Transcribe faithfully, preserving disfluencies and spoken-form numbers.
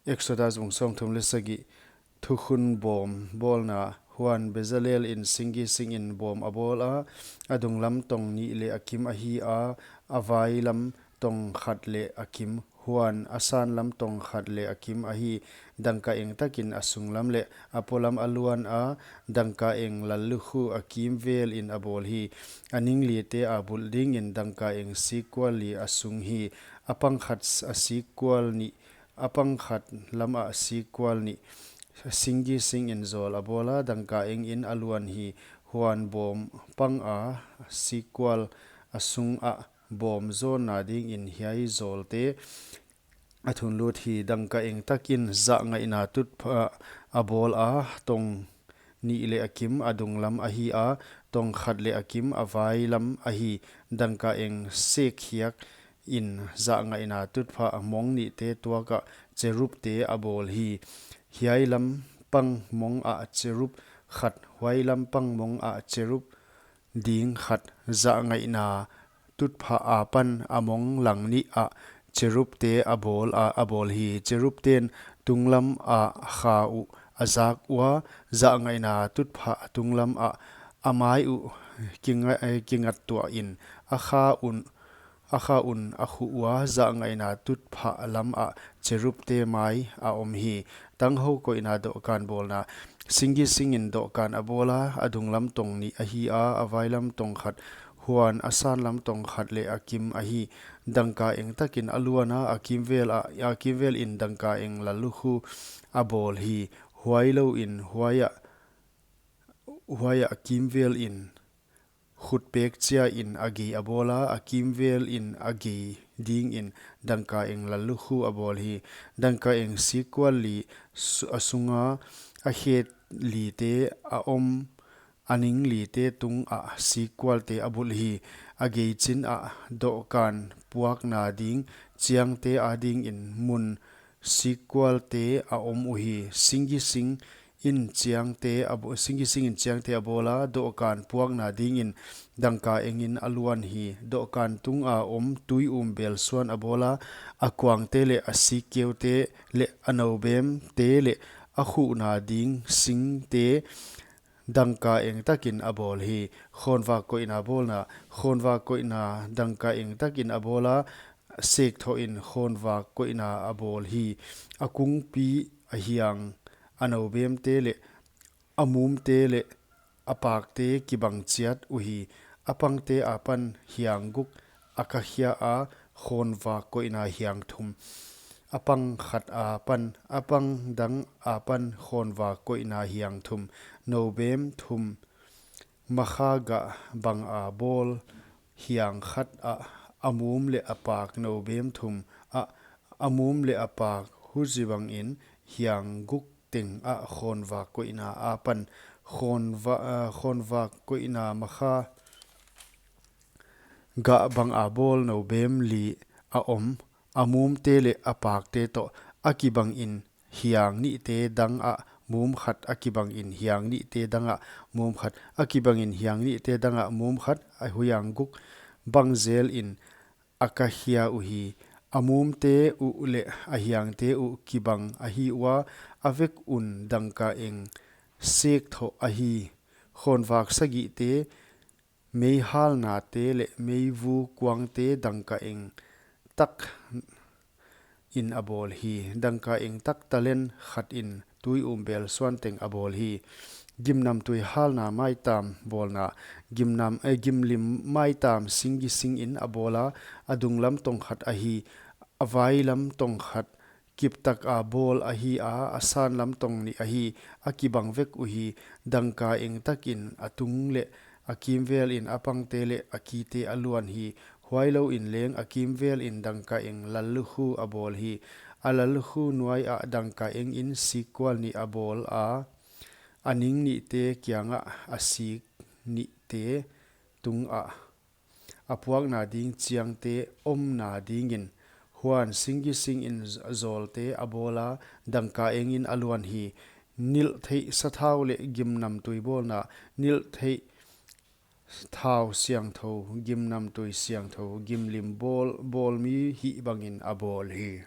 Exodus bung sawmthum leh sagih. Thukhun bawm bawlna. Huan Bezalel in singgi singin bawm a bawl a, a dunglam tong nih leh a kim ahi a, a vailam tong khat leh a kim, huan a sanlam tong khat leh a kim ahi. Dangka eng takin a sunglam leh a polam a luan a, dangka eng lallukhu a kimvelin a bawl hi. A ning lite a bulh dingin dangka eng sikkual li a sung hi. A pang khat a sikkual nih, a pang khat lamah sikkual nih, singgi singin zawl a bawl a, dangka engin a luan hi. Huan bawm panga sikkual a sungah bawm zawnna dingin hiai zawlte a thunlut hi. Dangka eng takin zahngaihna tutphah a bawl a, tong nih leh a kim a dunglam ahi a, tong khat leh a kim a vailam ahi. Dangka eng sekkhiakin zahngaihna tutphah mong nihte tuakah cherubte a bawl hi. Hiai lampang mongah cherub khat, huai lampang mongah cherub ding khat, zahngaihna tutphah apan a mong lang nih ah cherubte a bawl a, a bawl hi. Cherubten tunglam ah kha uh a zak ua, zahngaihna tutphah tunglam ah a mai uh kinga-, eh, kingat tuahin a kha un, a kha un a khuh ua, zahngaihna tutphah lamah cherubte mai a om hi. Tanghou koihna dohkan bawlna. Singgi singin dohkan a bawl a, a dunglam tong nih ahi a, a vailam tong khat, huan a sanlam tong khat leh a kim ahi. Dangka eng takin a luan a, a kimvel ah, a kimvelin dangka eng lallukhu a bawl hi. Huai louin huaiah, huaiah a kimvelin khutpek chiain a gei a bawl a, a kimvelin a gei dingin dangka eng lallukhu a bawl hi. Dangka eng sikkual li su-, a sunga a khet lite a om, a ning lite tungah sikkualte a bulh hi. A gei chin ah dohkan puakna ding chiangte adingin mun sikkualte a om uhi. Singgi singin chiangte a baw-, singgi singin chiangte a bawl a, dohkan puakna dingin dangka engin a luan hi. Dohkan tunga om tui um bel suan a bawl a, a kuangte leh a sikkeute leh a noubemte leh a khuhna ding singte dangka eng takin a bawl hi. Khawnvak koihna bawlna. Khawnvak koihna dangka eng takin a bawl a, sekthohin khawnvak koihna a bawl hi. A kungpi a hiang, a noubemte leh a mumte leh a pakte kibang chiat uhi. A pangte apan hiang guk a kakhia a, khawnvak koihna hiang thum. A pang khat apan, a pang dang apan khawnvak koihna hiang thum. Noubem thum, makha gah banga bawl hiang khat ah, a mum leh a pak noubem thum ah, a mum leh a pak huchibangin hiang guk teng ah khawnvak koihna apan, khawnva-, ah, khawnvak koihna makha gah banga bawl noubem li a om, a mumte leh a pakte toh a kibangin hiang nihte dang ah mum khat, a kibangin hiang nihte dang ah mum khat, a kibangin hiang nihte dang ah mum khat, a hiang guk bang zelin a kakhia uhi. A mumte uh leh a hiangte uh kibang ahi ua, a vek un dangka eng sekthoh ahi. Khawnvak sagihte, meihalnate leh meivu kuangte dangka eng tak in a bawl hi. Dangka eng tak talent khat in tui um bel suan teng a bawl hi. Gimnamtui halna maitam bawlna. Gimnam, eh, gimlim maitam singgi singin a bawl a, a dunglam tong khat ahi, a vailam tong khat kiptak a bawl ahi a, a sanlam tong nih ahi, a kibang vek uhi. Dangka eng takin a tung leh a kimvelin a pangte leh a kite a luan hi. Huailouin leng a kimvelin dangka eng lallukhu a bawl hi. A lallukhu nuaiah dangka engin sikkual nih a bawl a, a ning nihte kiangah a sik nihte tungah a puakna ding chiangte omna dingin. Huan singgi singin z-, zawlte a bawl a, dangka engin a luan hi. Nilhtheih sathau leh gimnamtui bawlna. Nilhtheih thau siangthou, gimnamtui siangthou, gimlim bawl, bawlmi hih bangin a bawl hi.